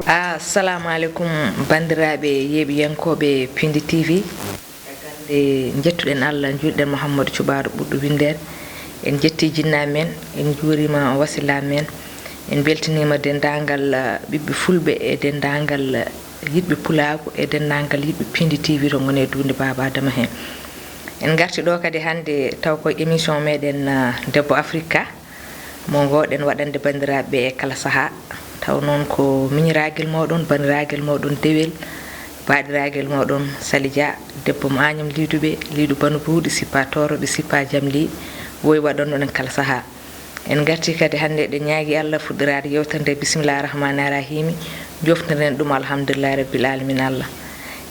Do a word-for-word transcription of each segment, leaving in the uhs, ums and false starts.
Assalamu aleykum, banndiraaɓe yeeɓiyankooɓe Pindi T V. Nde njettuɗen Allah, njuulɗen Muhammadu Cuɓaaɗo ɓurɗo winndeede, en njetti jinnaaɓe men, en njuuriima wasilaaɓe men, en mbeltiniima denndaangal, eh, ɓiɓɓe fulɓe e denndaangal, eh, yiɗɓe pulaagu e denndaangal yiɗɓe Pindi T V to ngoni e duunde Baaba Adama heen. En ngarti ɗo kadi hannde taw ko émission meɗen, eh, Debbo Afrika. Mo ngoɗen waɗande banndiraaɓe e kala sahaa. Taw noon ko miñiraagel mooɗon, banndiraagal mooɗon Dewel, baaɗiraagal mooɗon Sali Dia, debbo mo Añam Liiduɓe, Liidu Bano Buuɗi, sippa Tooroɓe, sippa Jamli, woy waɗanno ɗen kala sahaa. En ngarti kadi hannde eɗen ñaagi Allah fuɗɗiraade yewtere nde, bisimillahi rahmaani rahimi, joftiren ɗum alhamdulillahi rabbil alamin Allah.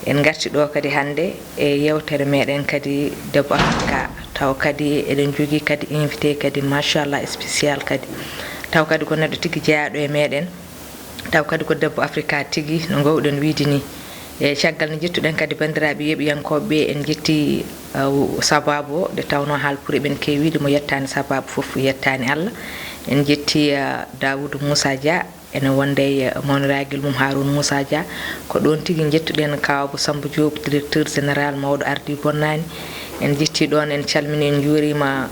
En ngarti ɗo kadi hannde e yewtere meɗen kadi Debbo Afrika, taw kadi eɗen jogii kadi invité kadi machallah spécial kadi, taw kadi ko neɗɗo tigi jeyaaɗo e meɗen, taw kadi ko Debbo Afrika tigi no ngoowɗen wiide ni. E caggal nde njettuɗen kadi banndiraaɓe yeeɓiyankooɓe ɓe, en njetti, uh, sababu o, nde tawnoo haal puri ɓen keewiiɗe, mo yettaani sababu fof yettaani Allah. En njetti, uh, Daoudou Moussa Dia, ene wonde e mawniraagal mum Harouna Moussa Dia. Ko ɗoon tigi njettuɗen Kawbo Samba Diop, directeur général mawɗo Ardi Bonnaani. En njettii ɗoon, en calminii, en njuuriima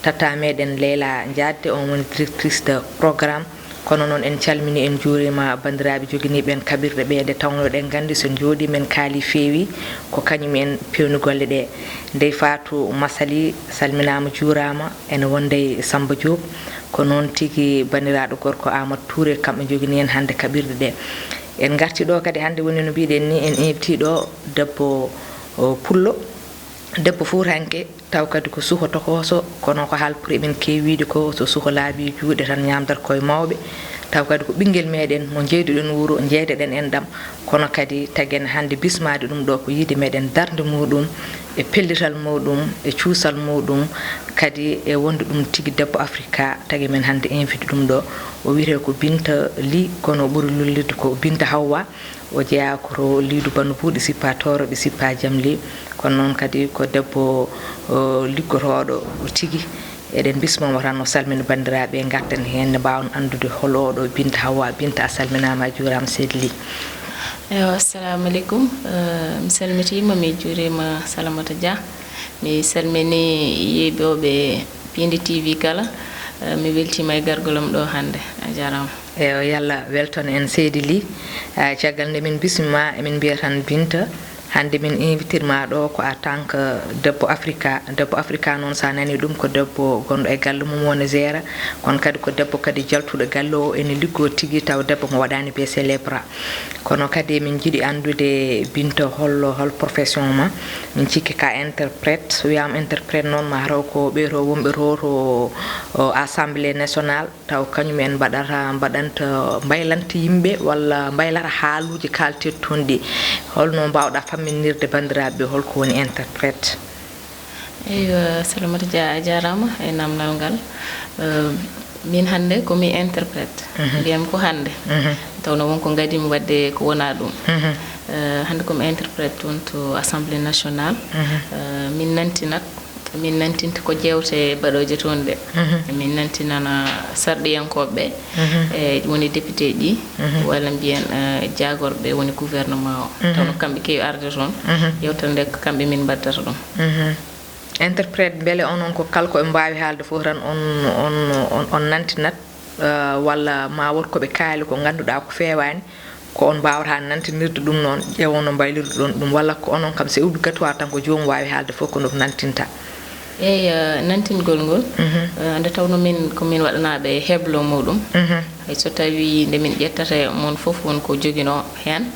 tata meɗen Leyla Diadde, on woni directrice de programme. Kono noon en calminii, en njuuriima banndiraaɓe joginiiɓe en kaɓirɗe ɓe, nde tawnoo eɗen nganndi so en njooɗii men kaali feewi, ko kañum en peewni golle ɗe. Ndey Fatou Massaly salminaama, juuraama, ene wonde e Samba Diop. Ko noon tigi banndiraaɗo gorko Amadou Touré, kamɓe njogini en hannde kaɓirɗe ɗe. En ngarti ɗo kadi hannde woni no mbiɗen ni, en invité ɗo debbo, o, pullo, debbo fuutanke, taw kadi ko suho tokooso, kono ko haal puri men keewiide ko, so suho laaɓi juuɗe tan ñaamdat koye mawɓe. Taw kadi ko ɓinngel meɗen mo njeyduɗen wuro, njeydeɗen enɗam, kono kadi tagen hannde bismaade ɗum ɗo ko yiide meɗen darnde muɗum, e pellital muɗum, e cuusal muɗum, kadi e wonde ɗum tigi Debbo Afrika, tagi men hannde invité ɗum ɗo. O wiyetee ko Binta Ly, kono o ɓuri lullirde ko Binta Hawwa. O jeyaa ko to Liidu Bano Buuɗi, sippa Tooroɓe, sippa Jamli. Kono noon kadi ko debbo, o, liggotooɗo tigi. Eɗen bismoo mo tan, o salmina banndiraaɓe, ngarten heen nde mbaawon anndude hol oɗo Binta Hawwa. Binta, a salminaama, a juuraama seydi Ly. Ewa, assalamu aleykum. Eh, mi salmitiima, mi juuriima Salamata Dia. Mi salmini yeeɓooɓe Pindi T V kala. Eh, mi weltiima e gargol am ɗo hannde. A jaaraama. Ewa, yo Allah weltan en seydi Ly. Eh, caggal nde min bismiima, emin mbiya tan Binta, hannde min invité ma ɗo ko en tant que Debbo Afrika. Debbo Afrika noon, so a nanii ɗum, ko debbo gonɗo e galle mum woni jeera, kono kadi ko debbo kadi jaltuɗo galle o, ene liggoo tigi, taw debbo mo waɗaani baissé les bras. Kono kadi min njiɗi anndude, Binta, hol, hol profession ma? Min cikki ko a interprète. So wiyaama interprète noon, ma taw ko ɓee to wonɓe to, to, o, Assemblée nationale, taw kañum en mbaɗata, mbaɗanta, mbaylanta yimɓe walla mbaylata haaluuji kaalteeɗi toon ɗi. Holno mbaawɗa famminirde banndiraaɓe ɓe hol ko woni interprète? Eywa, Salamata Dia, a jaaraama e naamnal ngal. Eh, min hannde ko mi interprète. Mhm. Mbiyam ko hannde. Mhm. Tawno won ko ngadimi waɗde ko wonaa ɗum. Mhm. Eh, hannde ko mi interprète toon to Assemblée nationale. Mhm. Eh, min nantinat, min nantinta ko jeewte baɗooje toon ɗe. Mhm. Min nantinana sarɗiyankooɓe ɓe, mhm, e woni député ji, mhm, walla mbiyen, eh, jaagorɓe woni gouvernement o. Mhm. Tawno kamɓe keewi arde toon. Mhm. Yewtere nde ko kamɓe min mbaddata ɗum. Mhm. Interprète, mbele onon ko kala ko ɓe mbaawi haalde fof tan on, on, on, on nantinat, eh, walla ma wot ko ɓe kaali ko ngannduɗaa ko feewaani, ko on mbaawata nantinirde ɗum noon, ƴeewon no mbaylirduɗon ɗum, walla ko onon kam c'est obligatoire tan ko joomum waawi haalde fof ko no nantinta? Eey, eh, nantingol ngol, mhm, eh, nde tawnoo min ko min waɗanaaɓe heblo muɗum. Mhm. Hay so tawii nde min ƴettata e mon fof won ko joginoo heen,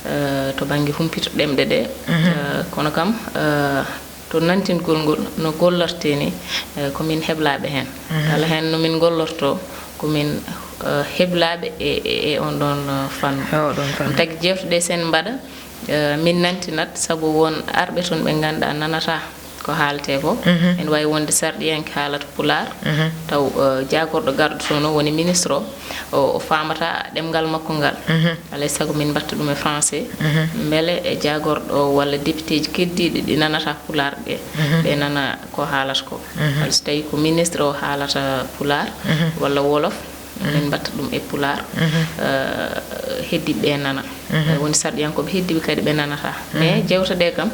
eh, to bannge humpito ɗemɗe ɗe. Mhm. Eh, kono kam, eh, to nantingol ngol no gollortee ni, eh, ko min heblaaɓe heen. Mhm. Kala heen no min ngollortoo, ko min, eh, heblaaɓe e, e, e on ɗoon, eh, fannu. E oo ɗoon fannu. Tagi jeewte ɗe sen mbaɗa, eh, min nantinat, sabu won arɓe toon ɓe ngannduɗaa nanataa ko haaletee ko. Mhm. Ene waawi wonde sarɗiyanke haalata pulaar, mhm, taw, eh, jaagorɗo garɗo toon o woni ministre o, o, o faamataa ɗemngal makko ngal. Mhm. Alaa e sago min mbaɗta ɗum e français. Mhm. Mbele e jaagorɗo o walla député ji keddiiɗi ɗi nanata pulaar ɓe, mhm, ɓe nana ko haalata ko. Mhm. Hay so tawii ko ministre o haalata pulaar, mhm, walla wolof, Min mbatta ɗum e pulaar, eh, heddiiɓe ɓe nana. Eh, woni sarɗiyankooɓe heddiiɓe kadi ɓe nanata. Mais jewte ɗe kam,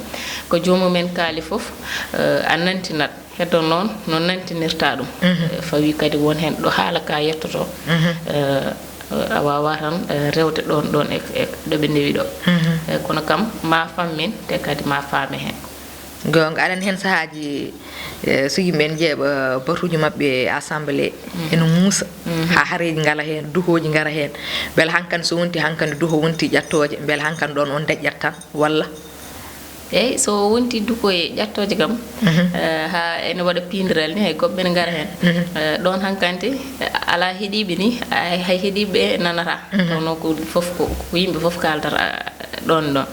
ko joomum en kaali fof, eh, a nantinat. Heddo noon, no nantinirta ɗum. Eh, fawi kadi won heen ɗo haala ka yettoto. Eh, a waawaa tan, eh, rewde ɗoon, ɗoon e, e ɗo ɓe ndewi ɗo. Eh, kono kam, ma fammin, te kadi ma faame heen. Goonga, aɗa anndi heen sahaaji, eh, so yimɓe ene njeeɓa batuuji maɓɓe e assemblée, ene muusa haa hareeji ngala heen, duhooji ngara heen. Mbele hankandi so wonti hankandi duho wonti ƴattooje, mbele hankandi ɗoon on deƴƴat tan, walla? Eeyi, so wonti duko e ƴattooje kam, eh, haa ene waɗa piindiral ni, hay goɗɓe ne ngara heen. Eh, ɗoon hankandi, eh, alaa heɗiiɓe ni, hay, hay heɗiiɓe nanata. Kono ko fof ko, ko yimɓe fof kaaldata, eh, ɗoon ɗoon.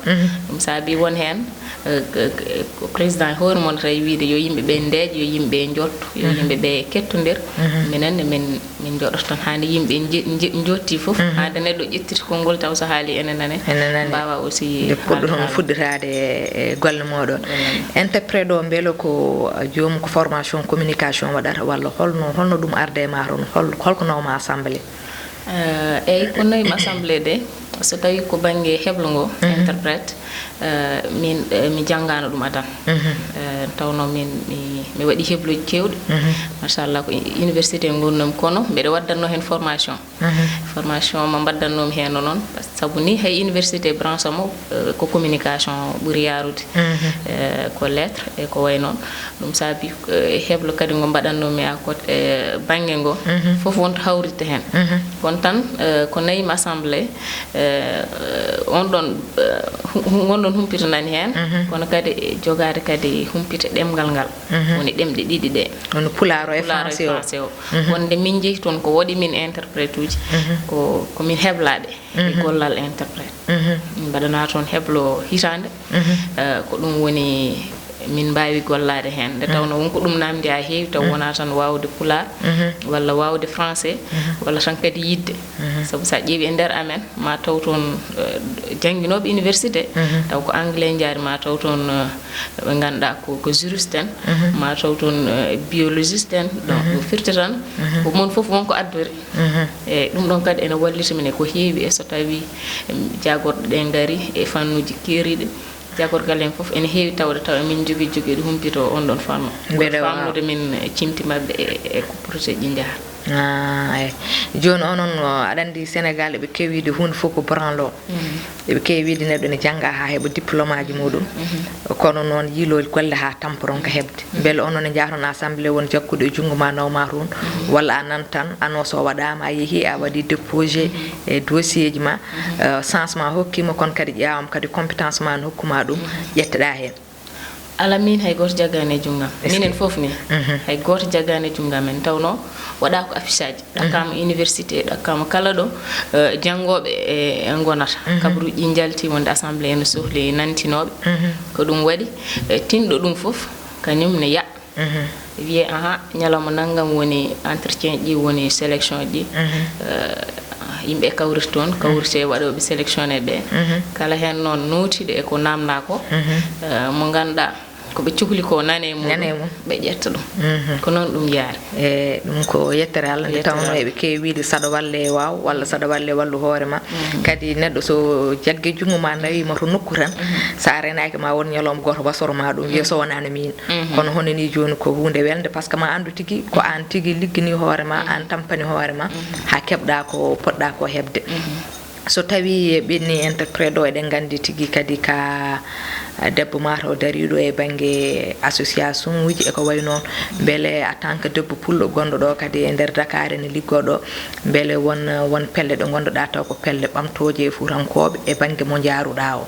Ɗum saabi won heen, eh, k-, k-, ko président e hoore mon tawi wiide yo yimɓe ɓe ndeeƴ, yo yimɓe ɓe njotto, yo yimɓe ɓe kettondir. Minen ne min, min njooɗoto tan haa nde yimɓe nje-, nje-, njottii fof, haa nde neɗɗo ƴettiti konngol taw so haali ene nane, ene nane, mbaawa aussi nde puɗɗoton fuɗɗitaade e golle mooɗon. Interprète o, mbele ko joom ko formation communication waɗata, walla holno, holno ɗum arde e ma toon, hol-, holko nawma assemblée? Eh, eeyi, ko nawmi assemblée de, so tawi ko bannge heblo ngo, interprète, eh, min, eh, mi janngaano ɗum adan. Eh, tawno min, mi, mi waɗi heblooji keewɗi. Machallah, ko i-, université ngonnomi, kono mbeɗa waddatno heen formation. Formation mo mbaddannoomi heen noon, sabu ni hay université branche mo, eh, ko communication ɓuri yaarude, eh, ko lettre e ko wayi noon. Ɗum saabi, eh, heblo kadi ngo mbaɗannoomi à côté, eh, bannge ngo, fof wonto hawritte heen. Kono tan, eh, ko nawmi assemblée, eh, on ɗon, eh, hu-, hu-, ngonɗon humpito nani heen, kono kadi jogaade kadi humpito ɗemngal ngal. Woni ɗemɗe ɗiɗi ɗe. Woni pulaar o e français o. Wonde min njehi toon ko waɗi min interprète uji, ko, ko min heblaaɓe e gollal interprète. Min mbaɗana toon heblo hitaande. Eh, ko ɗum woni min mbaawi gollaade heen. Nde tawno won ko ɗum naamndi haa heewi, taw wonaa tan waawde pulaar, walla waawde français, walla tan kadi yiɗde. Sabu so a ƴeewi e nder amen, ma taw toon, eh, jannginooɓe université, taw ko anglais njaari, ma taw toon, eh, ɓe ngannduɗaa ko, ko juriste en, ma taw toon, eh, biologiste en. Donc, ko firti tan, ko mon fof won ko addori. E ɗum ɗon kadi ene wallita min e ko heewi, e so tawi, em, jaagorɗe ɗe ngari e fannuuji keeriiɗi, jaagorgal en fof ene heewi tawde taw emin njogii jogiiɗo humpito on ɗon fannu. Mbeɗa waawi faamnude min e cimti maɓɓe e, e ko projet ji njahata. Ah, eeyi. Jooni onon, o, aɗa anndi Sénégal eɓe keewi wiide huunde fof ko branlo. Eɓe keewi wiide neɗɗo ne jannga haa heɓa diplôme aji muɗum. Kono noon yiiloo golle haa tamporon ka heɓde. Mbele onon ne njahton assemblée won jagguɗo e junngo ma naw ma toon, walla a nan tan annonce o waɗaama, a yehi a waɗi déposé e dossier ji ma, eh, chance ma hokkima, kono kadi ƴaawam kadi compétence ma no hokkuma ɗum, ƴetteɗa heen. Ala, min hay gooto jaggaani e junngam. Minen fof ni, hay gooto jaggaani e junngam. En tawno waɗa ko affiche aji. Ɗakkama université, ɗakkama kala ɗo, eh, janngooɓe, eh, ngonata. Kabaruuji ɗi njalti wonde assemblée ene sohli nantinooɓe. Ko ɗum waɗi, eh, tinɗo ɗum fof, kañum ne yaɓ. Wiyee, aha, ñalawma nanngam woni entretien ji, woni sélection ji. Eh, yimɓe kawriti toon, kawrite waɗooɓe sélectionné ɓe. Kala heen noon nootiiɗo e ko naamnaa ko, eh, mo ngannduɗaa ko ɓe cohli ko nane mum, nane mum, ɓe ƴetta ɗum. Ko noon ɗum yaari. E ɗum ko yettere Allah, nde tawno eɓe keewi wiide saɗa walle waaw, walla saɗa walle wallu hoore ma. Kadi neɗɗo so jaggi junngo ma nawima to nokku tan, sa renaaki ma won ñalawma gooto wasoro ma ɗum, wiya so wonaano min. Kono hono ni jooni ko huunde welde, parce que ma anndu tigi ko aan tigi liggini hoore ma, aan tampani hoore ma, haa keɓɗa ko poɗɗa ko heɓde. So tawii ɓenni interprète o, eɗen nganndi tigi kadi ka debbo mataw dariiɗo e bannge association uji e ko wayi noon, mbele en tant que debbo pullo gonɗo ɗo kadi e nder Dakar ene liggoo ɗo, mbele won, won pelle ɗe ngonnduɗaa taw ko pelle ɓamtooje e fuutankooɓe e bannge mo njaaruɗaa o?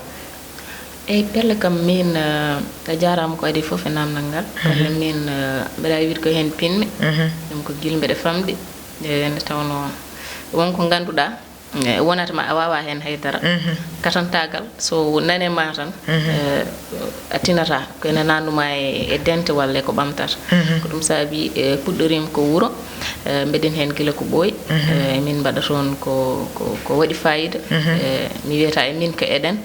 Eyi, pelle kam min, eh, a jaaraama ko adii fof e naamnal ngal. Pelle min, eh, mbeɗa wiide ko heen pinmi. Ɗum ko gila mbeɗa famɗi. Eh, nde tawno won ko ngannduɗaa, eh, wonata ma a waawaa heen hay dara. Katantaagal, so nane ma tan, eh, a tinata ko ene naatnuma e, e dente walla e ko ɓamtata. Ko ɗum saabi, eh, puɗɗoriima ko wuro, Eh, mbeɗen heen gila ko ɓooyi. Eh, min mbaɗa toon ko, ko, ko waɗi fayida. Eh, mi wiyata e min ko eɗen.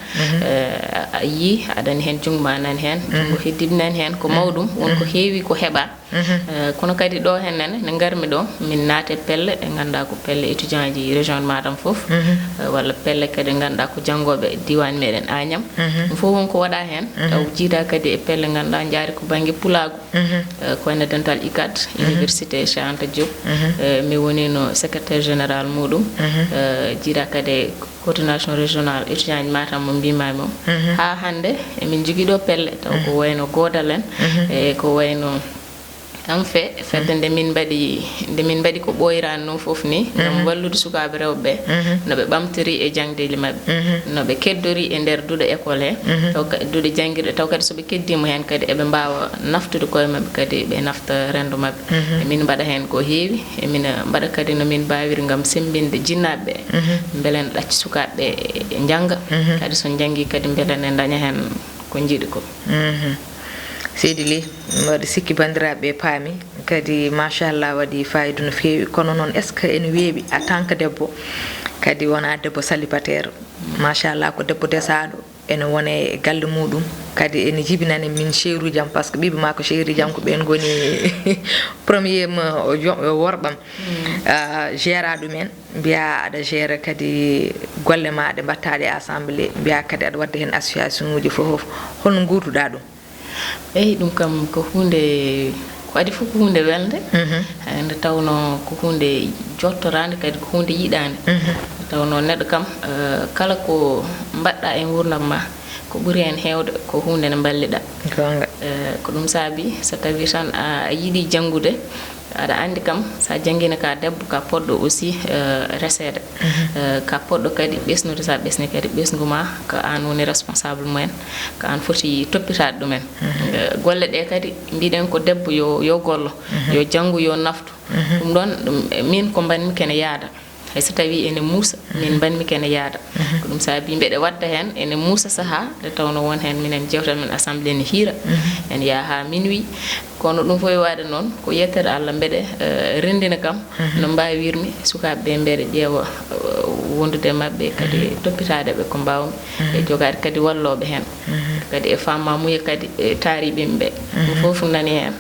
Eh, a, a yii, aɗa nani heen junngo ma nani heen, junngo heddiiɓe nani heen, ko mawɗum, won ko heewi ko heɓa. Eh, kono kadi ɗo heen nane, nde ngarmi ɗo, min naate pelle ɗe ngannduɗaa ko pelle étudiant ji région de Matam fof, eh, walla pelle kadi ngannduɗaa ko janngooɓe diiwaan meɗen Agnam. Ɗum fof won ko waɗa heen, taw jiida kadi e pelle ngannduɗaa njaari ko bannge pulaagu. Eh, ko wayno dental icad, université Cheikh Anta Diop. Eh, mi wonino secrétaire général muɗum. Eh, jiida kadi e coordination régionale étudiant ji Matam mo mbimami o. Haa hannde emin jogii ɗo pelle, taw ko wayno goodal en, e ko wayno en fait, fedde nde min mbaɗi, nde min mbaɗi ko ɓooyraani noon fof ni, ngam wallude sukaaɓe rewɓe ɓe, no ɓe ɓamtori e jaŋdeeli maɓɓe, no ɓe keddori e nder duɗe école he, taw ka-, duɗe janngirɗe, taw kadi so ɓe keddiima heen kadi eɓe mbaawa naftude koye maɓɓe, kadi ɓe nafta renndo maɓɓe. Emin mbaɗa heen ko heewi, emin mbaɗa kadi no min mbaawiri ngam semmbinde jinnaaɓe ɓe, mbele ene ɗacca sukaaɓe ɓe njannga, kadi so njanngi kadi mbele ene ndaña heen ko njiɗi ko. Seydi Ly, mbaɗi sikki banndiraaɓe ɓe paami, kadi machallah waɗi fayida no feewi, kono noon est-ce que ene weeɓi en tant que debbo, kadi wona debbo célibataire, machallah ko debbo desaaɗo, ene wone e galle muɗum, kadi ene jibinani min seeruuji am, par ce que ɓiɓɓe ma ko seeruuji am ko ɓeen ngoni premier mo jo-, worɓam, ah, gérant ɗumen, mbiya aɗa géré kadi golle ma ɗe mbaɗtaɗe assemblée, mbiya kadi aɗa waɗde heen association uji fof, holno nguurduɗa ɗum? Eyi, ɗum kam ko huunde, ko adii fof ko huunde welnde. Hay nde tawnoo ko huunde jottoraande, kadi ko huunde yiɗaande. Nde tawnoo neɗɗo kam, eh, kala ko mbaɗɗa e nguurndam ma, ko ɓuri heen heewde ko huunde nde mballiɗa. Goonga. Eh, ko ɗum saabi, so tawii tan a, a yiɗi janngude, aɗa anndi kam, so a janngii ne ka debbo, ka poɗɗo aussi, eh, reseede. Eh, ka poɗɗo kadi ɓesnude, so a ɓesni kadi ɓesngu ma, ko aan woni responsable mumen, ko aan foti toppitaade ɗumen. Eh, golle ɗe kadi, mbiɗen ko debbo yo, yo gollo, yo janngu, yo naftu. Ɗum ɗoon, ɗum, min ko mbaɗmi kene yaada. Hay so tawii ene muusa, min mbaɗmi kene yaada. Ko ɗum saabi mbeɗe waɗda heen, ene muusa sahaa nde tawnoo won heen minen jeewte men assemblée ne hiira, en yaha haa minuit. Kono ɗum fof e waɗde noon, ko yettere Allah mbeɗe, eh, renndina kam no mbaawirmi sukaaɓe ɓe mbeɗe ƴeewa, eh, wondude e maɓɓe, kadi toppitaade ɓe ko mbaawmi, e jogaade kadi wallooɓe heen. Kadi e faamamuya kadi e taariiɓe yimɓe. Ɗum fof nani heen.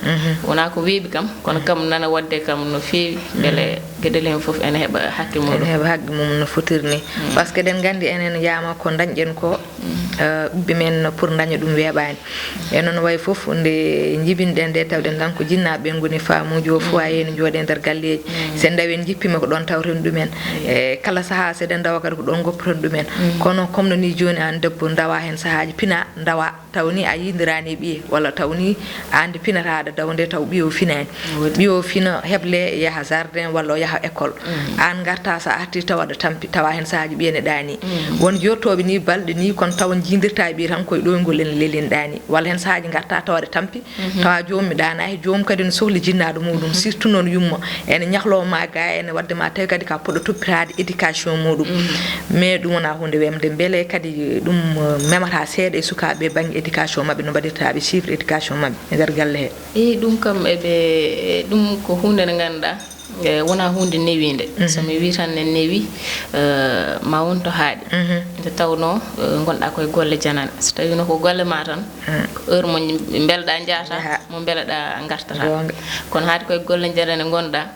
Wonaa ko weeɓi kam, kono kam nana waɗde kam no feewi, mbele geɗel heen fof ene heɓa hakke muɗum. Ene heɓa hakke mum no fotiri ni. Par ce que eɗen nganndi enen yama ko dañɗen ko, eh, ɓiɓɓe men pour daña ɗum weeɓaani. E noon wayi fof nde njibinɗen nde tawɗen tan ko jinnaaɓe ɓe ngoni faamuuji o foyer ne njooɗe nder galleeji. So en ndawi en njippiima ko ɗoon tawten ɗumen. E kala sahaa so eɗen ndawa kadi ko ɗoon ngoppoten ɗumen. Kono comme no ni jooni aan debbo ndawa heen sahaaji pina ndawa. Taw ni a yindirani e ɓiye, walla taw ni an nde pinata aɗa dawa nde taw ɓiye o finani. Ɓiye o fina heble yaha jardin walla o yaha école. An garta sa arti taw aɗa tampi, tawa hen saaji ɓiye ne ɗaani. Won jottoɓe ni balɗe ni kono taw jindirta e ɓiye tan koye ɗoyngol en lelin ɗaani. Walla hen saaji garta taw aɗa tampi, tawa joomum ɗaanaaki, joomum kadi ne sohli jinnaɗo muɗum, surtout noon yumma. Ene ñahlo ma ga, ene wadde ma tawi kadi ka poɗɗo toppitaade éducation muɗum. Mais ɗum wona hunde wemde, mbele kadi ɗum, eh, memata seeɗa e sukaaɓe bannge éducation maɓɓe, no mbaɗirta ɓe suivre éducation maɓɓe e nder galle he? Eyi, ɗum kam eɓe, ɗum ko hunde nde ngannduɗaa, eh, wona hunde newinde. So mi wii tan ne newi, eh, ma won to haaɗi. Nde tawnoo, eh, ngonɗaa koye golle janane. So tawiino ko golle ma tan, ko heure mo mbeleɗaa njahata, mo mbeleɗaa ngartata. Kono haade koye golle janane ngonɗaa,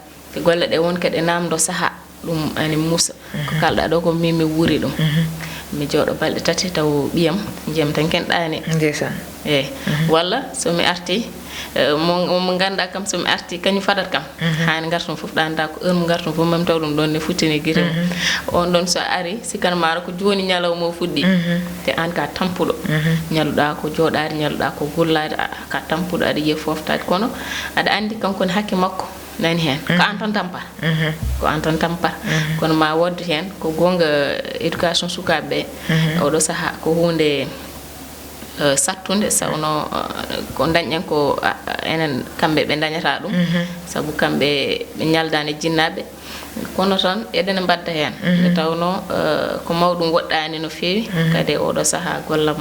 golle ɗe won kadi ɗe namdo saha, ɗum ene musa. Ko kalɗa ɗo ko min mi wuuri ɗum. Mi jooɗo balɗe tati taw ɓiyam, njiyam tan ken ɗaani. Ndeysaan. Eyi. Walla so mi arti, eh, mo, mo ngannduɗaa kam so mi arti, kañum fadat kam. Haani ngartum fof ɗaanata ko heure mo ngartum fof mami taw ɗum ɗon ne futtini gite mum. On ɗon so ari, sikkata ma ko jooni ñalawma o fuɗɗi. Te aan ka tampuɗo. Ñaluɗaa ko jooɗaade, ñaluɗaa ko gullaade, a, ka tampuɗo aɗa yiya foftaade. Kono aɗa anndi kanko ne hakke makko. Nani heen. Ko aan tan tampata. Ko aan tan tampata. Kono ma woodde heen, ko goonga éducation sukaaɓe ɓe. Oɗo saha ko huunde, eh, sattunde, sawno, eh, ko dañɗen ko, a, a, enen kamɓe ɓe dañata ɗum. Sabu kamɓe ɓe ñaldaani e jinnaaɓe. Kono tan eɗen mbaɗda heen. Nde tawnoo, eh, ko mawɗum woɗɗaani no feewi, kadi e oɗo sahaa gollam,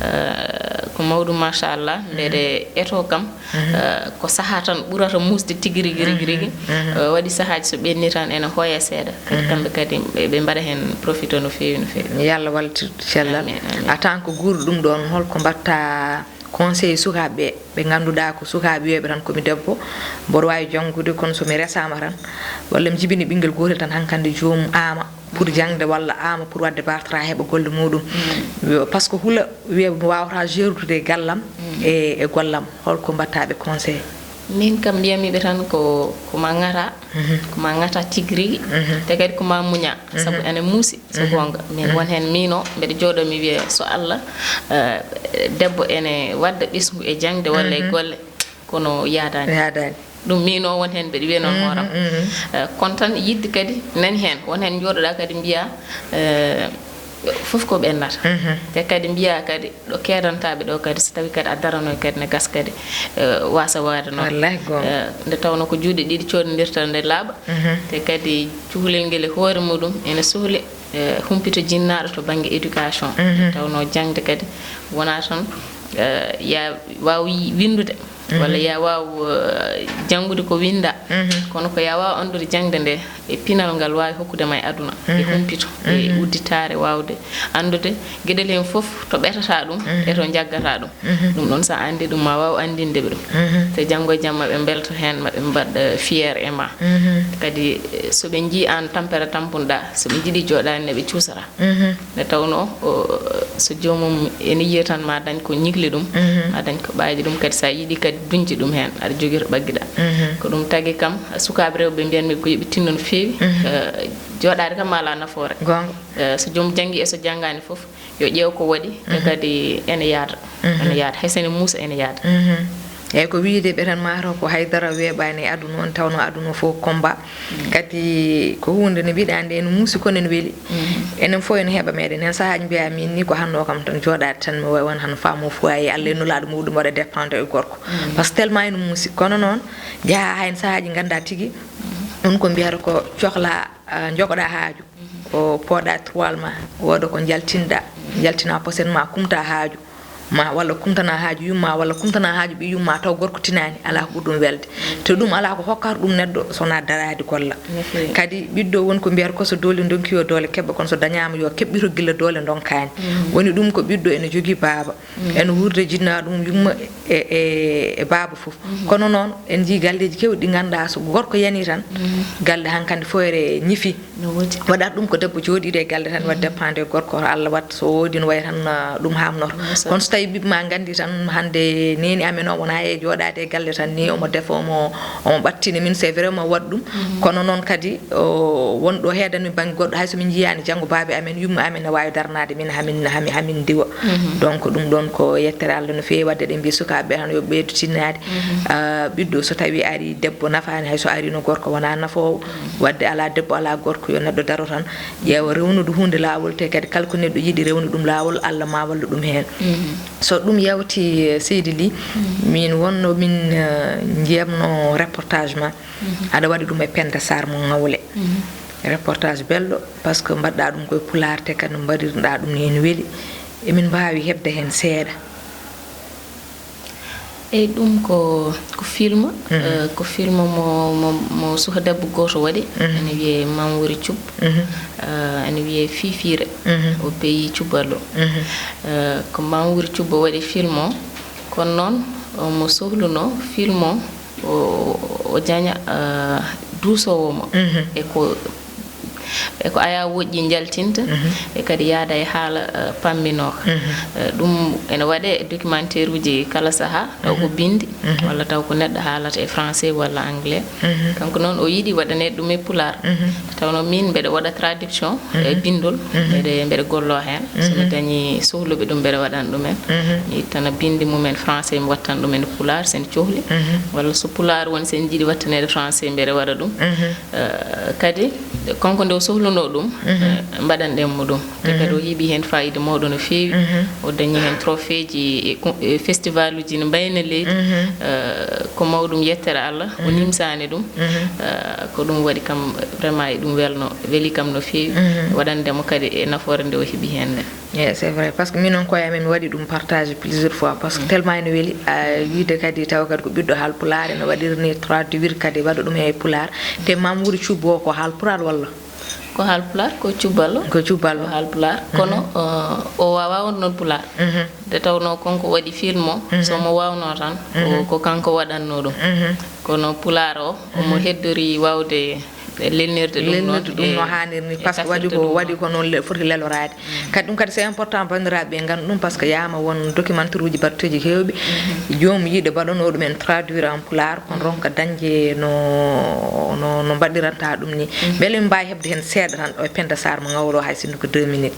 eh, ko mawɗum machallah, mbeɗe eto kam, eh, ko sahaa tan ɓurata muusde tigi rigi, rigi, rigi. Eh, waɗi sahaaji so ɓenni tan ene hooya seeɗa. Kadi kamɓe kadi ɓe, ɓe mbaɗa heen profito no feewi, no feewi. Yo Allah wallit cellal. Amin, amin. En tant que guurɗo ɗum ɗoon, holko mbaɗta conseil sukaaɓe ɓe, ɓe ngannduɗaa ko sukaaɓe wiyooɓe tan ko mi debbo, mboɗo waawi janngude, kono so mi resaama tan, walla mi jibini ɓinngel gootel tan, hankande joomum aama pour jaŋde walla aama pour waɗde bartara heɓa golle muɗum. Yo, par ce que hula wiya mi waawata gerdude e gallam e, e gollam, holko mbaɗtaa ɓe conseil? Min kam mbiyamiɓe tan ko, ko ma ŋata, ko ma ŋata tigi rigi, te kadi ko ma muña, sabu ene muusi, so goonga. Min won heen miino, mbeɗa jooɗoo mi wiya so Allah, eh, debbo ene wadda ɓesngu e jaŋde walla e golle, kono yaadaani. Yaadaani. Ɗum miino won heen mbeɗa wiya noon hooram. Eh, kono tan yiɗde kadi nani heen, won heen njooɗoɗaa kadi mbiya, eh, fof ko ɓennata. Te kadi mbiya kadi ɗo keedantaaɓe ɗo kadi, so tawi kadi a daranoy kadi ne gas kadi, eh, wasa waade noon. Wallahi goonga. Eh, nde tawno ko juuɗe ɗiɗi coodindirta nde laaɓa. Te kadi cukalel ngel e hoore muɗum ene sohli, eh, humpito jinnaaɗo to bannge éducation. Nde tawno jaŋde kadi wona tan, eh, ya waaw yi-, winndude. Walla ya waaw, eh, janngude ko winnda. Kono ko ya waaw anndude jaŋde nde e pinal ngal waawi hokkude ma e aduna, e humpito, e udditaare, waawde anndude geɗel heen fof to ɓetata ɗum e to jaggata ɗum. Ɗum ɗoon so a anndi ɗum, ma waaw anndinde ɓe ɗum. Te janngo e jam ma ɓe mbelto heen, ma ɓe mbaɗ, eh, fier e ma. Kadi, eh, so ɓe njii aan tampere tampunɗa, so ɓe njiɗi jooɗaade ne ɓe cuusata. Nde tawno o, so joomum ene yiya tan ma dañ ko ñigli ɗum, ma dañ ko ɓaaji ɗum, kadi sa yiɗi kadi duñde ɗum heen, aɗa jogii to ɓaggiɗa. Ko ɗum tagi kam, sukaaɓe rewɓe mbiyanmi ko yo ɓe tinno no feewi, eh, jooɗaade kam ma alaa nafoore. Goonga. Eh, so joom janngi e so janngaani fof, yo ƴeew ko waɗi, te kadi ene yaada. Ene yaada. Hay so ene muusa, ene yaada. Eyyi, ko wiyde ɓe tan, mataw ko haydara weeɓaani e aduna on, tawno aduna o fof combat. Kadi ko huunde nde mbiɗa anndi ene muusi, kono ene weli. Enen fof ene heɓa meɗen. Heen sahaaji mbiya min ni ko hanno kam tan jooɗaade tan, mi wayi won hano femme au foyer, Allah e nulaaɗo muɗum waɗa dépendre e gorko. Par ce que tellement ene muusi. Kono noon, njaha heen sahaaji ngannda tigi, ɗum ko mbiyata ko cohla, ah, jogoɗa haaju. O pooɗa tiroir ma, wooda ko njaltinɗa, njaltina posen ma, kumta haaju ma, walla kumtana haaju yumma, walla kumtana haaju ɓii yumma, taw gorko tinaani, alaa ko ɓuri ɗum welde. Te ɗum alaa ko hokkata ɗum neɗɗo, so wonaa daraade golla. Kadi ɓiɗɗo won ko mbiyata ko so doole ndonki yo doole keɓa, kono so dañaama yo keɓɓito gila doole ndonkaani. Woni ɗum ko ɓiɗɗo ene jogii baaba, ene wuurda jinnaaɗo mum yumma e, e, e baaba fof. Kono noon, en njii galleeji keewɗi ɗi ngannduɗaa so gorko yani tan, galle hankandi fof ere ñifi. No woodi. Waɗata ɗum ko debbo jooɗiiɗo e galle tan, waɗa dépendre e gorko, Allah waɗa so woodi no wayi tan, ah, ɗum haamnoto. Kono so tawi ɓiɓɓe ma nganndi tan, hannde neeni amen o wona e jooɗaade e galle tan ni, omo defa, omo, omo ɓattina min, c'est vrai omo waɗa ɗum. Kono noon kadi, o, won ɗo heedanmi bannge goɗɗo, hay so min njiyaani janngo baaba amen, yumma amen ne waawi daranaade min, hamin, hamin, hamin ndiwa. Donc ɗum ɗoon ko yettere Allah no feewi, waɗde eɗen mbiya sukaaɓe ɓe tan yo ɓeydu tinnaade. Ah, ɓiɗɗo so tawi ari debbo nafaani, hay so ari no gorko wona nafoowo, waɗde alaa debbo alaa gorko, yo neɗɗo daro tan, ƴeewa rewnude huunde laawol, te kadi kala ko neɗɗo yiɗi rewnude ɗum laawol, Allah ma wallu ɗum heen. So ɗum yawti, eh, seydi Ly, min wonno min, eh, njeemno reportage ma, aɗa waɗi ɗum e Penda Sarr mo Ngawle. Reportage belɗo, par ce que mbaɗɗa ɗum koye pulaar, te kadi no mbaɗirɗa ɗum ni ene weli. Emin mbaawi heɓde heen seeɗa? Eyi, ɗum ko, ko film, eh, ko film mo, mo, mo suka debbo gooto waɗi. Ene wiyee Mame Wuri Thioub. Eh, ene wiyee Fiifiire, au pays Thioubalo. Eh, ko Mame Wuri Thioub waɗi film o, kono noon, o mo sohluno film o, o, o jaña, eh, duusoowo mo. E ko, e ko aya woƴƴi njaltinta, e kadi yaada e haala, eh, pamminooka. Eh, ɗum ene waɗe e documentaire uji kala saha, taw ko bindi, walla taw ko neɗɗo haalata e français walla anglais. Kanko noon o yiɗi waɗaneede ɗum e pulaar. Tawno min mbeɗa waɗa traduction e bindol, mbeɗa, mbeɗa gollo heen. So mi dañi sohluɓe ɗum, mbeɗa waɗana ɗumen. Mi ittana bindi mumen français, mi wattana ɗumen e pulaar, sen cohli. Walla so pulaar woni, sen njiɗi wattaneede français, mbeɗa waɗa ɗum. Eh, kadi, kanko nde o sohlunoo ɗum, eh, mbaɗanɗen mo ɗum. Te kadi o heɓi heen faayiida mawɗo no feewi. O dañi heen trophée ji e ko-, e festival uji no mbayna leydi. Eh, Ko mawɗum, yettere Allah, o nimsaani ɗum. Eh, ko ɗum waɗi kam vraiment e ɗum welno, weli kam no feewi, waɗande mo kadi e nafoore nde o heɓi heen nde. Eh, c'est vrai, parce que min on koye amen mi waɗi ɗum partage plusieurs fois, parce que tellement ene weli, a, wiide kadi tawa kadi ko ɓiɗɗo Haalpulaar, ene waɗiri ni traduire kadi waɗa ɗum e Pulaar. Te Mamoudou Thioub o ko Haalpulaar walla? Ko Haalpulaar, ko Cuballo. Ko Cuballo. Ko Haalpulaar. Kono, eh, o waawaa wonde noon Pulaar. Nde tawnoo kanko waɗi film o, so mo waawnoo tan, ko, ko kanko waɗatnoo ɗum. Kono Pulaar o, omo heddori waawde lelnirde ɗum noon. Lelnirde ɗum no haaniri ni, e parce que waɗi ko, waɗi ko noon le-, foti leloraade. Kadi ɗum kadi c'est important, banndiraaɓe ɓe ngannda ɗum, parce que yaama won documentaire uji batteeji heewɓe, joom yiɗe mbaɗanoo ɗum en traduire en Pulaar, kono ronka dañde no, no, no mbaɗiranta ɗum ni. Mbele min mbaawi heɓde heen seeɗa tan ɗo e Penda Sarr mo ngawɗo hay sinno ko deux minutes.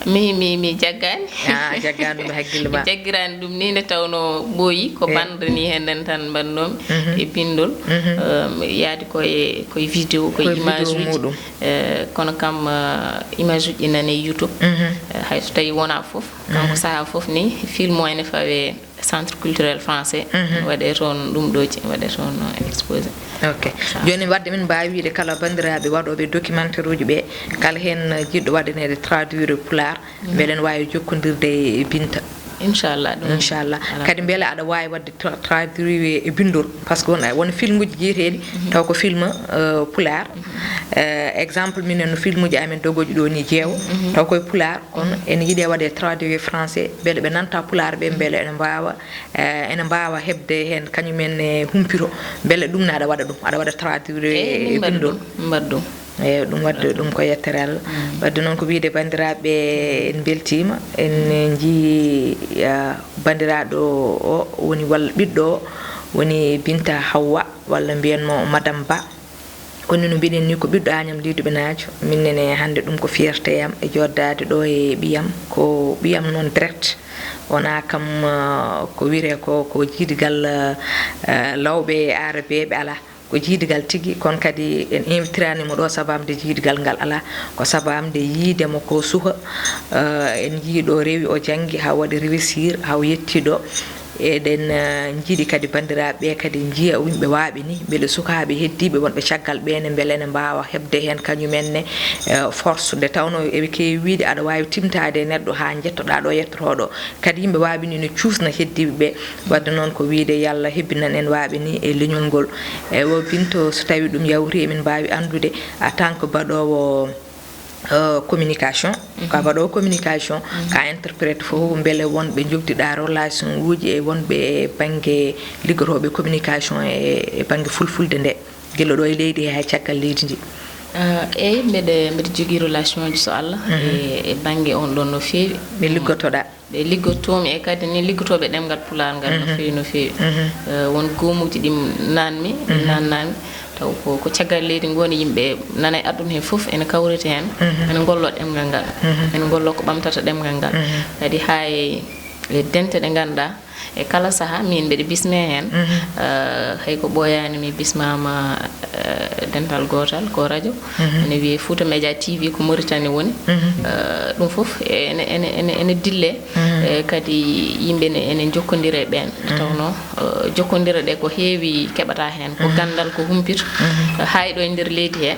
Mi, mi, mi jaggaani. Ah, jaggaani ɗum e hakkille ma. Mi jaggiraani ɗum ni, nde tawnoo ɓooyi ko bannde ni heen nden tan mbaɗnoomi e binndol. Eh, mi yaadi ko e, ko e vidéo, ko e image uji. Eh, kono kam, eh, image uji nani e YouTube. Eh, hay so tawii wonaa fof, kanko sahaa fof ni, film o ene fawee Centre culturel français, waɗee toon ɗum ɗo ci-, waɗee toon exposé. Ok. Jooni wadde min mbaawi wiide kala banndiraaɓe waɗooɓe documentaire uji ɓe, kala heen jiɗɗo waɗaneede traduire Pulaar, mbele ene waawi jokkondirde e Binta. Inchallah, ɗum. Inchallah. Kadi mbele aɗa waawi waɗde tra-, traduire e binndol, parce que won, won film uji jeeteeɗi, taw ko film, eh, Pulaar. Eh, exemple, minen no film uji amen dogooji ɗo ni jeewo, taw koye Pulaar, kono ene yiɗe waɗe traduire e français, mbele ɓe nanta Pulaar ɓe, mbele ene mbaawa, eh, ene mbaawa heɓde heen kañum en e humpito, mbele ɗum ne aɗa waɗa ɗum, aɗa waɗa traduire e binndol. Eey, min mbaɗa ɗum, min mbaɗa ɗum. Eey, ɗum wadde ɗum ko yettere Allah. Wadde noon ko wiyde banndiraaɓe, en mbeltiima, en njii, ah, banndiraaɗo o woni walla ɓiɗɗo o woni Binta Hawwa, walla mbiyen mo Madame Ba. Kono no mbiɗen ni ko ɓiɗɗo Agnam Leydi Ɓinaajo. Min nene hannde ɗum ko fierté am e joddaade ɗo e ɓiyam. Ko ɓiyam noon direct. Wonaa kam, ah, ko wiyetee ko, ko jiidigal, ah, lawɓe e aarabeeɓe, alaa. Ko jiidigal tigi, kono kadi en invitiraani mo ɗo sabaamde jiidigal ngal alaa. Ko sabaamde yiide mo ko suka, eh, en njii ɗo rewi o janngi, haa waɗi réussir, haa o yetti ɗo. Eɗen, eh, njiɗi kadi banndiraaɓe ɓe kadi njiya yimɓe waaɓe ni, mbele sukaaɓe heddiiɓe wonɓe caggal ɓe ne, mbele ene mbaawa heɓde heen kañum en ne, eh, force. Nde tawnoo eɓe keewi wiyde aɗa waawi timtaade e neɗɗo haa njettoɗaa ɗo yettotoo ɗo. Kadi yimɓe waaɓe ni no cuusna heddiiɓe ɓe. Wadde noon ko wiyde yo Allah hebbinan en waaɓe ni e leñol ngol. E o Binta, so tawii ɗum yawti, emin mbaawi anndude en tant que baɗoowo, eh, communication, ka baɗoowo communication, ka interprète fof, mbele wonɓe njogdiɗaa relation uji e wonɓe e bannge liggotooɓe communication e, e bannge fulfulde nde, gila ɗo e leydi he, hay caggal leydi ndi? Ah, eey, mbeɗe, mbeɗe jogii relation ji, so Allah, e, e bannge on ɗon no feewi. Ɓe liggotoɗaa? Ɓe liggotoomi e kadi ni liggotooɓe ɗemngal Pulaar ngal no feewi, no feewi. Eh, won goomuuji ɗi naanmi, ɗi naannaami. Taw ko, ko caggal leydi ngoni yimɓe nana e aduna he fof ene kawriti heen, ene ngollo ɗemngal ngal, ene ngollo ko ɓamtata ɗemngal ngal. Kadi haa e, e dente ɗe ngannduɗaa, e kala sahaa, min mbeɗe bismee heen. Eh, hay ko ɓooyaani mi bismaama, eh, dental gootal, ko radio. Ene wiyee Fouta Media T V, ko Mauritanie woni. Eh, ɗum fof ene, ene, ene, ene dillee. Eh, kadi yimɓe ne ene njokkondira e ɓeen. Nde tawnoo, eh, jokkondire ɗe ko heewi keɓataa heen, ko ganndal, ko humpito. Eh, hay ɗo e nder leydi he,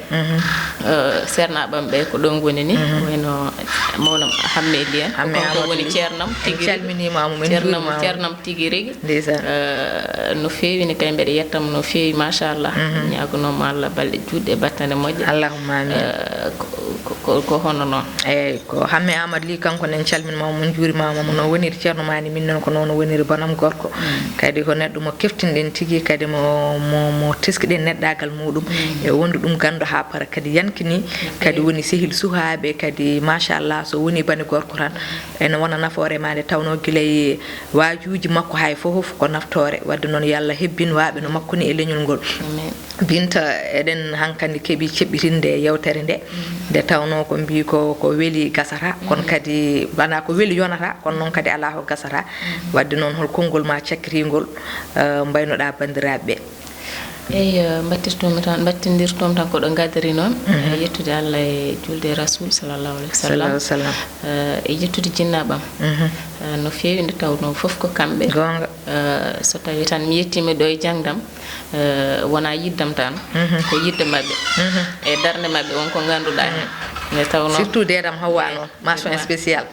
eh, seernaaɓe am ɓe ko ɗo ngoni ni, wayno mawɗo Hamme Eli en, ko kanko woni ceernam tigi rigi. Ceernam, ceernam tigi rigi. Ndeysaan. Eh, no feewi ni kay, mbeɗe yetta mo no feewi, machallah. Ñaagonooma Allah balɗe juutɗe e battane moƴƴe. Allahumma amin. Eh, ko, ko, ko, ko hono noon. Eey, ko Hamme Amadou Ly, kanko ne en calminii mo, en njuuriima mo, no woniri ceerno Mani, min noon ko noon woniri bonam gorko. Kadi ko neɗɗo mo keftinɗen tigi, kadi mo, mo, mo teskiɗen neɗɗaagal muɗum. E wondu ɗum ganndo haa para, kadi yankini, kadi woni sehil sukaaɓe, kadi machallah, so woni bani gorko tan, ene wona nafoore ma nde tawnoo gila e waajuuji makko hay fof ko naftoore. Wadde noon, yo Allah hebbin waaɓe no makko ni e leñol ngol. Amin. Binta, eɗen hankandi keɓi ceɓɓitinde yewtere nde, nde tawnoo ko mbii ko, ko weli gasata, kono kadi wonaa ko weli yonata, kono noon kadi alaa ko gasata. Wadde noon, hol konngol ma cakkitingol, eh, mbaynoɗaa banndiraaɓe ɓe? Eyi, eh, mbattirtoomi tan, mbattindirtoomi tan ko ɗo ngadari noon, eh, yettude Allah e julde e Rasul sallallahu alaihi wasallam. Sallallahu alaihi wasallam. Eh, e yettude jinnaaɓam. Eh, no feewi nde tawnoo fof ko kamɓe. Goonga. Eh, so tawii tan mi yettiima ɗo e jangdam, eh, wonaa yiddam tan, ko yidde maɓɓe. E darnde maɓɓe won ko ngannduɗaa heen. Nde tawnoo surtout deedam Hawwa noon. Mention spéciale.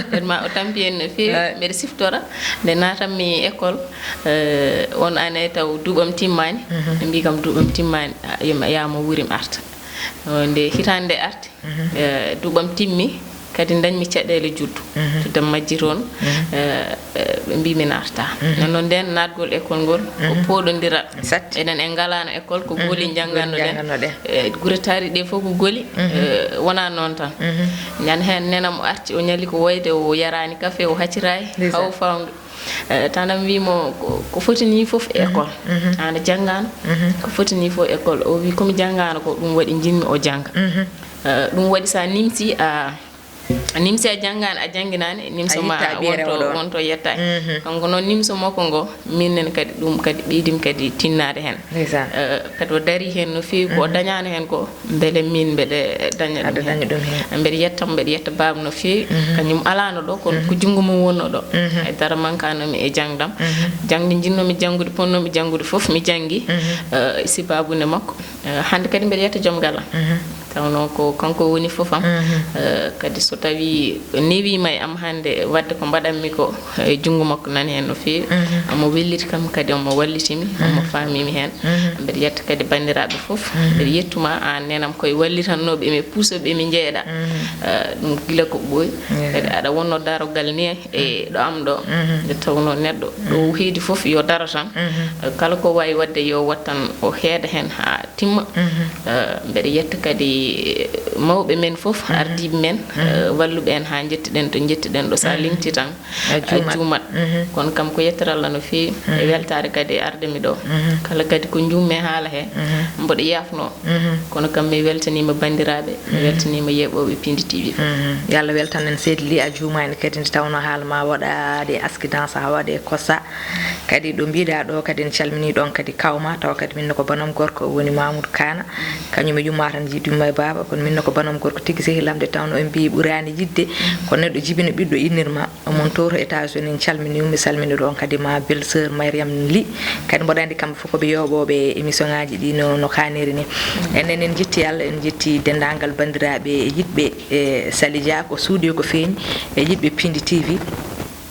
Nden ma o tampi en no feewi. Mbeɗa siftora nde naatanmi école, eh, on année taw duuɓam timmaani. Ɓe mbii kam duuɓam timmaani, a, yima, yaa mo wuurim arta. Eh, nde hitaande nde arti, eh, duuɓam timmi, kadi ndañmi caɗeele juddu. Juddu am majji toon, eh, eh, ɓe mbii mi naata. Nden noon nden naatgol école ngol ko pooɗondiral. Satti. Enen en ngalaano école, ko goli njannganno ɗen. Njannganno ɗen. Eh, gure taariiɗe ɗe fof ko goli, eh, wonaa noon tan. Ñande heen nenam o arti, o ñalli ko woyde, o yaraani kafe, o haccitaani, haw fawndu. Eh, tanam wii mo ko, ko foti nii fof e école. Aan a janngaano, ko foti nii fof école. O wii ko mi janngaano ko, ɗum waɗi njiɗmi o jannga. Eh, ɗum waɗi so a nimsi, a, a nimsi a janngaani, a jannginaani, nimso ma wonto, wonto yettaani. Kanko noon nimso makko ngo, minen kadi ɗum kadi ɓeydim kadi tinnaade heen. Ndeysaan. Eh, kadi o darii heen no feewi, ko o dañaano heen ko, mbele min mbeɗa daña ɗum heen. Mbeɗa yetta mo, mbeɗa yetta baaba no feewi. Kañum alaano ɗo, kono ko junngo mum wonnoo ɗo. Hay dara mankaano mi e jangdam. Jangde njinnoomi janngude, ponnoomi janngude fof, mi janngi. Eh, sibaabu nde makko. Eh, hannde kadi mbeɗa yetta joom galle am. Tawnoo ko kanko woni fof am. Eh, kadi so tawii newiima e am hannde waɗde ko mbaɗanmi ko, e junngo makko nani heen no feewi. Omo welliti kam kadi, omo walliti mi, omo faami mi heen. Mbeɗa yetta kadi banndiraaɓe fof. Mbeɗa yettuma aan nenam koye wallitannooɓe mi, puusooɓe mi njeeɗa. Eh, ɗum gila ko ɓooyi. Kadi aɗa wonnoo daroggal ni e ɗo am ɗo. Nde tawnoo neɗɗo ɗo heedi fof yo daro tan. Eh, kala ko waawi waɗde yo waɗ tan o heeda heen haa timma. Eh, mbeɗa yetta kadi mawɓe men fof, ardiiɓe men, eh, walluɓe en haa njettiɗen to njettiɗen ɗo. So a limti tan, a juumat. Kono kam ko yettere Allah no feewi, e weltaare kadi e arde mi ɗo. Kala kadi ko njuummi e haala he, mboɗo yaafnoo. Kono kam mi weltaniima banndiraaɓe, mi weltaniima yeeɓooɓe Pindi T V fof. Yo Allah weltan en seydi Ly, a juumaani kadi nde tawnoo haala ma waɗaade accident, so a waɗe kosa. Kadi ɗo mbiɗa ɗo kadi en calmini ɗon kadi kawma, tawa kadi minne ko banam gorko woni Mamoudou Kana. Kañum e yumma tan jiidu yumma e baaba, kono minne ko banam gorko tigi sehilam nde tawno en mbi ɓurani yidde ko neɗɗo jibina ɓiɗɗo innirma. Omon to to États-Unis, en calmini, mi salmini ɗon kadi ma belle sœur Mariam Ly. Kadi mboɗo andi kamɓe fof ko ɓe yoɓoɓe émission ngaji ɗi no, no kaniri ni. Enen en jetti Allah, en jetti dendagal bandiraɓe e yiɗɓe e Sali Dia ko suuɗi ko feeñi e yiɗɓe Pindi T V.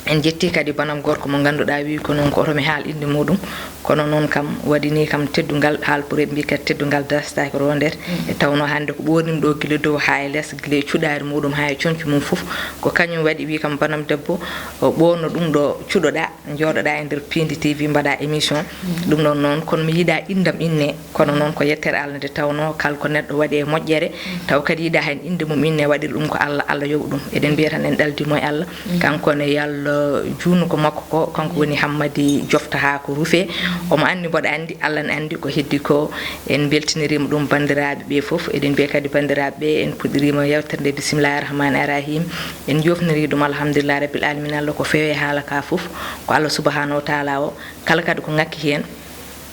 En jetti kadi banam gorko mo ngannduɗaa wi ko noon ko oto mi haal innde muɗum, kono noon kam waɗini kam teddungal, haalpure mbi kadi teddungal darstaaki rondere. E tawno hannde ko ɓoornimi ɗo gila dow haa e les, gila e cuɗaari muɗum haa e conci mum fof, ko kañum waɗi wi kam banam debbo o ɓoorno ɗum ɗo cuɗoɗaa, jooɗoɗaa e nder Pindi T V mbaɗa émission. Ɗum ɗon noon kono mi yiɗa inndam inne. Kono noon ko yettere Allah nde tawnoo kala ko neɗɗo waɗi e moƴƴere, taw kadi yiɗa heen innde mum inne, waɗiri ɗum ko Allah, Allah yoɓa ɗum. Eɗen mbiya tan en ɗaldimo e Allah. Kanko ne yo Allah juutnu ko makko ko, kanko woni Hammadi Jofta haa ko rufe. Omo anndi mboɗo anndi, Allah ne anndi ko heddi ko. En mbeltiniriima ɗum banndiraaɓe ɓe fof. Eɗen mbiya kadi banndiraaɓe ɓe en puɗɗiriima yewtere nde bisimillahi rahmani rahim. En joofniri ɗum alhamdulillahi rabbil alamina Allah ko feewi haala ka fof. Ko Allah subhanahu wa taala o, kala kadi ko ŋakki heen.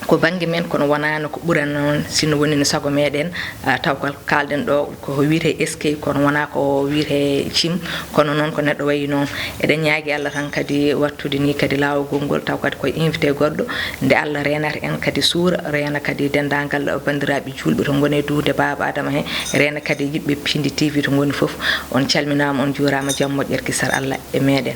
Ko bannge men, kono wonaano ko ɓurani noon, sinno woni no sago meɗen, ah, taw kal-, kaalɗen ɗo ko wiyetee eskey, kono wonaa ko wiyetee cim, kono noon ko neɗɗo wayi noon. Eɗen ñaagi Allah tan kadi wattude ni kadi laawol ngol, taw kadi koye invité goɗɗo, nde Allah reenata en kadi suura, reena kadi denndaangal banndiraaɓe juulɓe to ngoni e duude Baaba Adama he, reena kadi yiɗɓe Pindi T V to ngoni fof. On calminaama, on juuraama, jam moƴƴere kisal Allah e meɗen.